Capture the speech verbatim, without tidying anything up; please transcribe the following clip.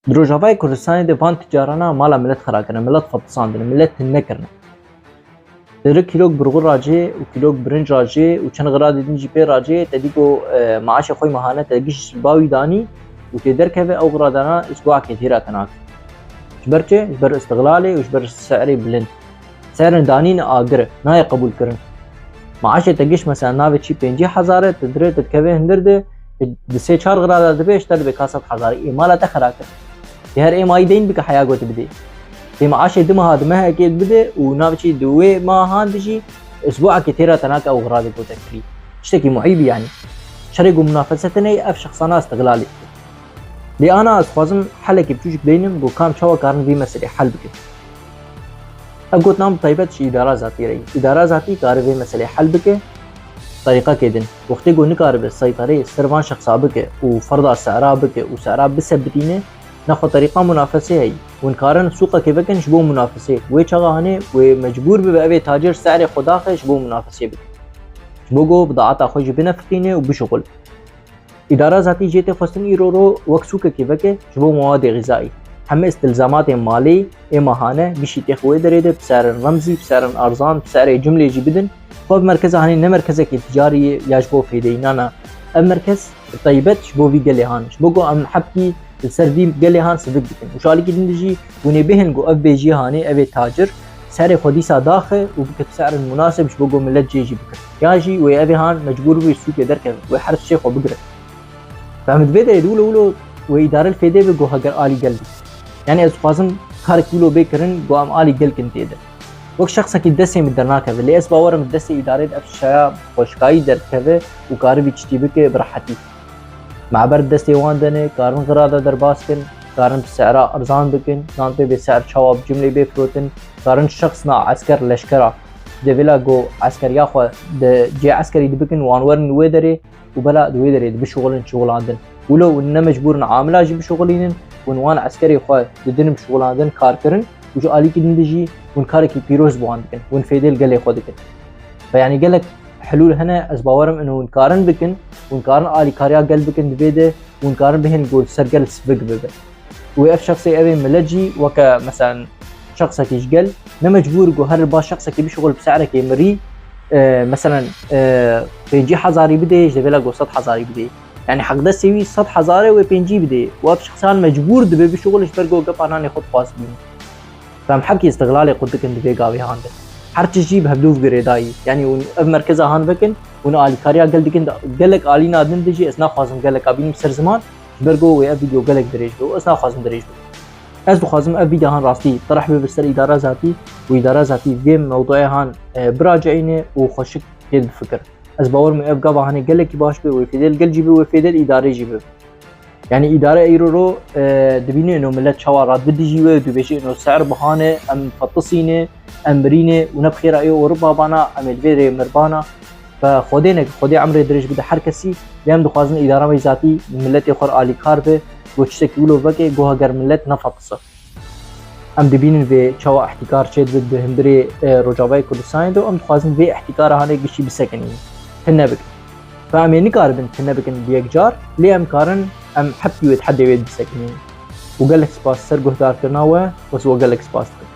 Di Rojavayê Kurdistanê de van ticarana mala milet xira kirine, milet fetisandine, milet tune kirine. Te kîlok burxu racê û kîlok birinc racê û çend xiradê din jî pê racê, te dî ku, e, maaşê xwe mahane te giş ba wî danî û tê derkeve ew xiradana îsbuakê têra te nake. Ji ber çi? Ji ber îstixlalê û ji ber serê bilind. Serên danîn agir e, nayê qebûl kirin. Maaşê te giş mesela navê çî pêncî hezar e, tu dirê tu dikevê hundir de, di sê çar xirada dibe, ji te dibe ka sed hezar. Ê mala te xira kir. Tê her ê mayî deyn bike heya ku tu bidê. Tê maaşê du meha di mehekê bide û navê çî di wê mehan de jî îsbuakê têra te nake ew xiradê ku te kirî. Tiştekî muîb e yanî. Şerê ku munafeset hene, ev şexsana îstixlalê dike. Lê ana ez dixwazim helekê biçûçik beynim ku kam çawa karin vê meselê hel bikin. Ev gotina bi taybet ji îdara zatî re ye. Îdara zatî kare vê meselê hel bike, terîqekê din. Wextê ku nikaribe seyterê ser van şexsa bike û ferda sera bike û sera bisebitîne, nexwe terîqa munafesê heye. Hûn karin sûqekê vekin ji bo munafesê. Wê çaxa hanê wê mecbûr bibe evê tacir serê xwe daxe ji bo munafesê bike. Ji bo ku bidaeta xwe jî binefiqîne û bişuxul. Îdara zatî jê tê xwestin îro ro wek sûkekê veke ji bo mewadê xîzayî. Heme îstilzamatên malê ê mahane gişî têx wê derê de bi serên remzî, bi serên erzan, bi serê cumlê jî bidin. Xwe bi merkeza hanê ne merkezekê ticarî ye ya ji bo fêdeyînana. Ev merkez bi taybet ji bo vî gelê han, ji bo ku em hebkî li ser vî gelê han sivik bikin. Û ji alîkî din de jî hûn ê bêhin ku ev bêjiyê hanê, ev ê tacir serê xwe dîsa daxe û bike bi serên munasib ji bo ku milet cê jî bikir. Ya jî wê evê han mecbûr bî sûkê derkeve, wê her tiştê xwe bigire. Fehmî, di vê derê de wilo wilo wê îdare li fêdê be ku heger alî gel bî. Yanî ez dixwazim karek wilo bê kirin ku em alî gel kin tê de. Wek şexsekî destê min dernakeve, lê ez bawer im destê îdarê de ev şaya xweşkayî derdikeve û karibî tiştî bike bi rehetî. Me ber destê wan de ne, karin xirada derbas kin, karin bi sera erzan bikin, nan pê bê ser çawa bi cumlê bê firotin, karin şexsna esker leşkera. Devêla ku eskeriya xwe di cê eskerî dibikin, wan werin wê derê û bela di wê derê dibişuxulin şuxulandin. Wilo hûn ne mecbûr in amila jî bişuxulînin, hûn wan eskerê xwe didin bişuxulandin, kar kirin û ji alîkî din de jî hûn karekî pîroz bi wan dikin, hûn fêdê li gelê xwe dikin. Ve yanî gelek hilûl hene, ez bawer im ino hûn karin bikin, hûn karin alîkariya gel bikin, divê de hûn karin bihên ku li ser gel sivik bibe. Û ev şexsê ev ê milet jî weke, meselen, şexsekî ji gel, ne mecbûr ku her ba şexsekî bişuxul bi se'rekê mirî, e, meselen, e, pêncî hezarî bidê, ji devêla ku sed hezarî bidê. Yanî heqdestê wî sed hezar e, wê pêncî bidê. Û ev şexsan mecbûr dibe bişuxul ji ber ku gepa nanê xwe dixwaz bîne. Em hebkî îstixlalê qut dikin di vê gavê han de. Her tişt jî bi hevdûv girêdayî. Yanî hûn ev merkeza han vekin, hûn alîkariya gel dikin, gelek alîna din de jî ez naxwazim geleka bînim ser ziman, ji ber ku wê ev vîdeo gelek dirêj be û ez naxwazim dirêj be. Ez dixwazim ev vîdeo han rastî tirih bibe ser îdara zatî û îdara zatî vê mewduê han, e, biraceîne û xweşik tê bifikir. Ez bawer me ev gava hanê gelekî baş be, wê fêdê li gel jî be, wê fêdê li îdarê jî be. Yanî îdare îro ro, e, dibîne ino milet çawa radibidijî wê û dibêje ino ser bihane, em fetisîne, em birîne û ne bi xêra ê Ewropa bana, em ê li vê rê mirbana. Ve Xwedê neke, Xwedê emrê dirêj bide her kesî, lê em dixwazin îdara me zatî miletê xwe re alîkar be, ku tiştekî wilo veke, ku heger milet nefetise. Em dibînin vê çawa îhtîkar çêdibe di hundirê, e, Rojavayê Kurdistanê de û em dixwazin vê îhtîkara hanê giştî bisekinînin. Tune bikin. Ve em ê nikaribin tune bikin bi yek car, lê em karin em hebkî wê di hedê wê bisekinînin. Û gelek spas ser guhdarkirina we, ez we gelek spas dikim.